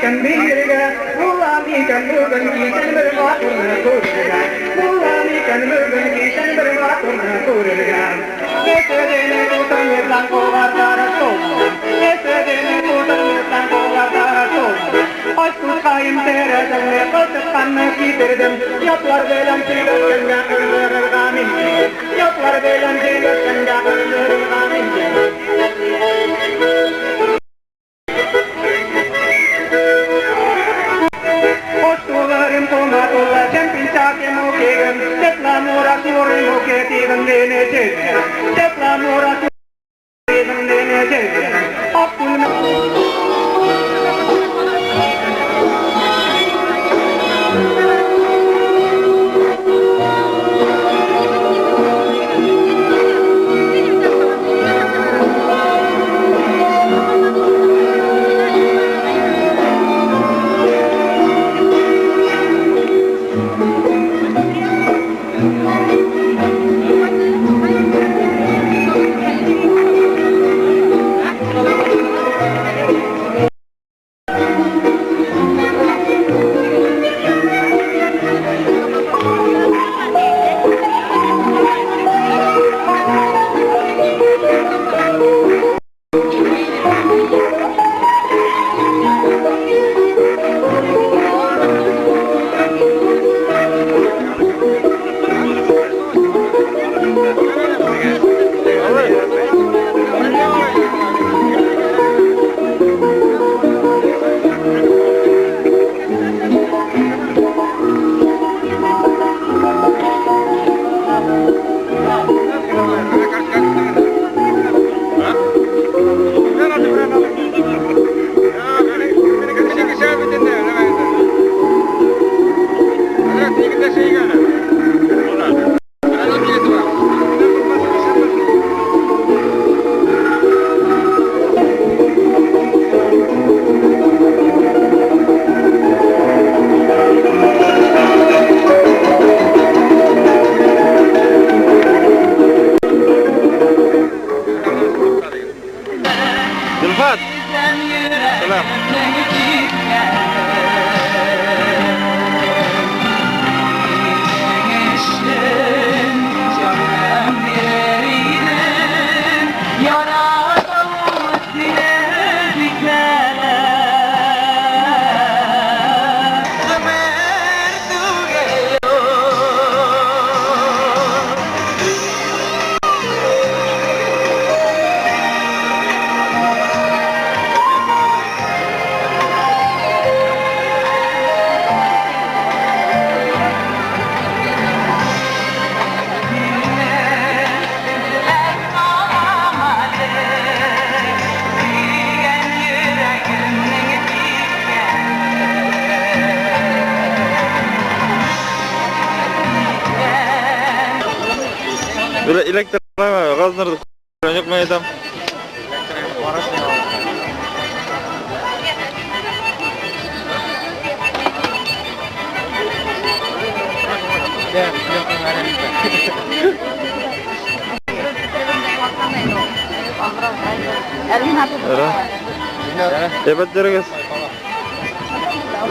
икән биргә, булам икән бүген кичен бер матурны күрергә, булам икән бүген кичен бер матурны күрергә. Эседене тутырмыйсан куллардара шул, эседене тутырмыйсан куллардара шул. Ай тускаем тәрәзәңне кылтыкканны китердем, ятлар белән сөйләшкәнгә ыргырырга мин, ятлар белән сөйләшкәнгә ыргырырга мин.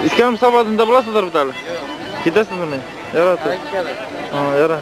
İskelim sabahında bulasızdır bir tane. Gidersin mi? Yaratı. Ha, yara.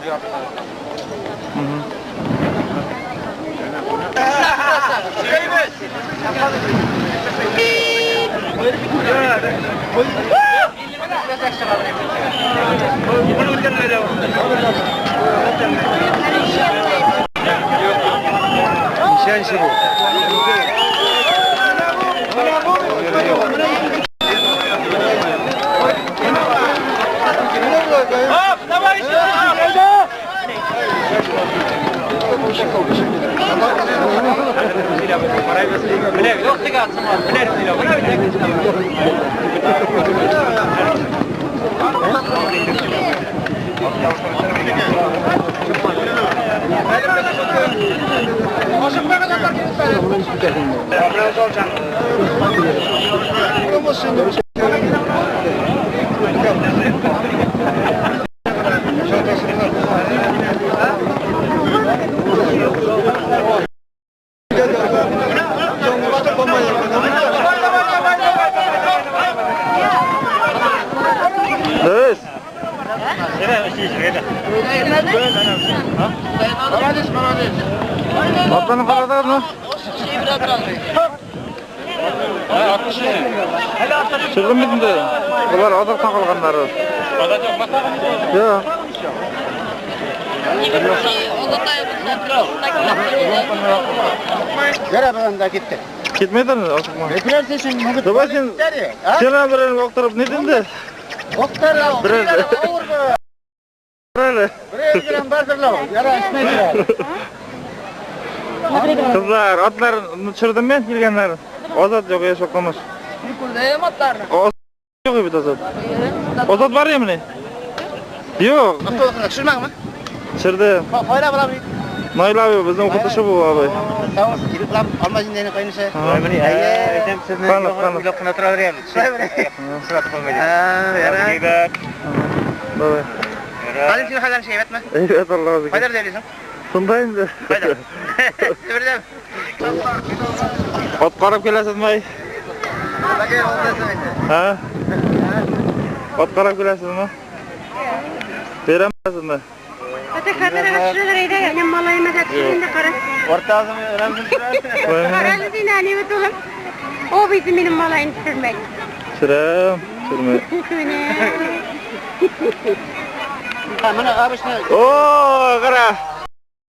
Капканы карадыгызмы? Чыгым бит инде. Болар азактан калганнары. Юк. Ярабында китте. Китмәдеме? Ашыкма. Берәрсе өчен могут. Давай син син берәр актарып ни инде? Октар. Берәр. Берәр. Берәр грамм бардыр ла. Яра эчмәйдер. Кызлар, атларын төшердем мин килгәннәрен. Азат юк, яшь укымыш. Күрдем атларны. Азат юк бит Азат. Азат бар емени? Юк, Автобусына төшермәңме? төшердем. Кайда була бит? Наил абый безнең укытучы бу абый. Сау, килеп лап, алма җиндәне кайныша. Әйтәм сезне уйлап кына тора берәбез. Яра. Давай. Хәлең синең хәлләрең әйбәтме? Әйбәт Аллага шөкер. Кайда эшлисең? Шунда инде. Кайда? Бердәм. Ат карап киләсезме? Ай? Һа? Ат карап киләсезме? Бирәмсезме? Ата камераға төшерәләр әйдә, минем малаема да төшер инде кара. Кара әле син, әни бит улым. О бит минем малаем төшермәй. Төшерәм, төшермәй. Менә обычно О, кара.